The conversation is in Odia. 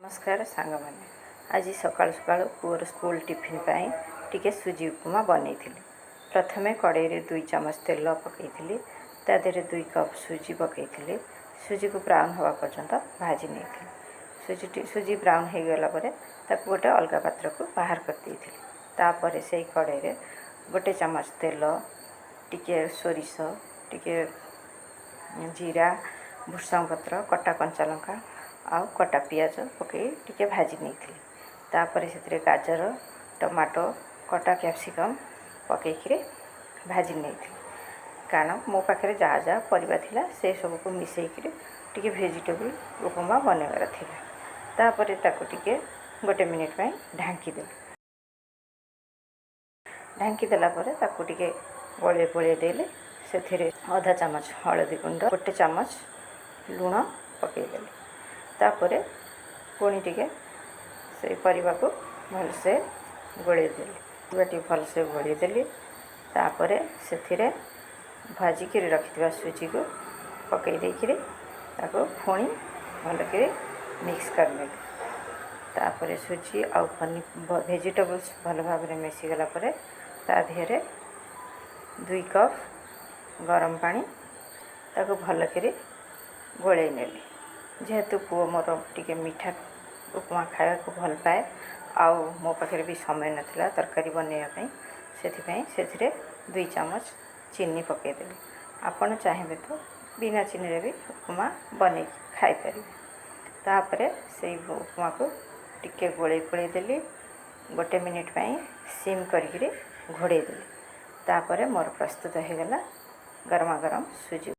ନମସ୍କାର ସାଙ୍ଗମାନେ, ଆଜି ସକାଳୁ ସକାଳୁ ପୁଅର ସ୍କୁଲ ଟିଫିନ୍ ପାଇଁ ଟିକେ ସୁଜି ଉପମା ବନେଇଥିଲି। ପ୍ରଥମେ କଡ଼େଇରେ 2 ଚାମଚ ତେଲ ପକାଇଥିଲି। ତା ଦେହରେ 2 କପ୍ ସୁଜି ପକାଇଥିଲି। ସୁଜିକୁ ବ୍ରାଉନ୍ ହେବା ପର୍ଯ୍ୟନ୍ତ ଭାଜି ନେଇଥିଲି। ସୁଜି ବ୍ରାଉନ୍ ହେଇଗଲା ପରେ ତାକୁ ଗୋଟେ ଅଲଗା ପାତ୍ରକୁ ବାହାର କରିଦେଇଥିଲି। ତାପରେ ସେଇ କଡ଼େଇରେ 1 ଚାମଚ ତେଲ, ଟିକେ ସୋରିଷ, ଟିକେ ଜିରା, ଭୃଷଙ୍ଗ ପତ୍ର, କଟା କଞ୍ଚା ଲଙ୍କା ଆଉ କଟା ପିଆଜ ପକାଇ ଟିକେ ଭାଜି ନେଇଥିଲି। ତାପରେ ସେଥିରେ ଗାଜର, ଟମାଟୋ, କଟା କ୍ୟାପ୍ସିକମ୍ ପକାଇକିରି ଭାଜି ନେଇଥିଲି। କାରଣ ମୋ ପାଖରେ ଯାହା ଯାହା ପରିବା ଥିଲା, ସେସବୁକୁ ମିଶାଇକିରି ଟିକେ ଭେଜିଟେବୁଲ୍ ଉପମା ବନେଇବାର ଥିଲା। ତାପରେ ତାକୁ ଟିକେ 1 ମିନିଟ୍ ପାଇଁ ଢାଙ୍କିଦେଲି। ଢାଙ୍କି ଦେଲା ପରେ ତାକୁ ଟିକେ ଗୋଳେଇ ଗୋଳେଇ ଦେଲି। ସେଥିରେ ଅଧା ଚାମଚ ହଳଦୀ ଗୁଣ୍ଡ, 1 ଚାମଚ ଲୁଣ ପକାଇଦେଲି। ତାପରେ ପୁଣି ଟିକେ ସେଇ ପରିବାକୁ ଭଲସେ ଗୋଳେଇ ଦେଲି। ପରିବା ଟିକେ ଭଲସେ ଗୋଳେଇ ଦେଲି। ତାପରେ ସେଥିରେ ଭାଜିକିରି ରଖିଥିବା ସୁଜିକୁ ପକାଇ ଦେଇକିରି ତାକୁ ପୁଣି ଭଲକିରି ମିକ୍ସ କରିନେଲି। ତାପରେ ସୁଜି ଆଉ ଭେଜିଟେବଲ୍ସ ଭଲ ଭାବରେ ମିଶିଗଲା ପରେ ତା ଦେହରେ 2 କପ୍ ଗରମ ପାଣି, ତାକୁ ଭଲକିରି ଗୋଳେଇ ନେଲି। ଯେହେତୁ ପୁଅ ମୋର ଟିକେ ମିଠା ଉପମା ଖାଇବାକୁ ଭଲ ପାଏ ଆଉ ମୋ ପାଖରେ ବି ସମୟ ନଥିଲା ତରକାରୀ ବନେଇବା ପାଇଁ, ସେଥିପାଇଁ ସେଥିରେ 2 ଚାମଚ ଚିନି ପକାଇଦେଲି। ଆପଣ ଚାହିଁବେ ତ ବିନା ଚିନିରେ ବି ଉପମା ବନେଇକି ଖାଇପାରିବେ। ତାପରେ ସେଇ ଉପମାକୁ ଟିକେ ଗୋଳେଇ ଗୋଳେଇ ଦେଲି। 1 ମିନିଟ୍ ପାଇଁ ସିମ୍ କରିକିରି ଘୋଡ଼େଇ ଦେଲି। ତାପରେ ମୋର ପ୍ରସ୍ତୁତ ହୋଇଗଲା ଗରମା ଗରମ ସୁଜି।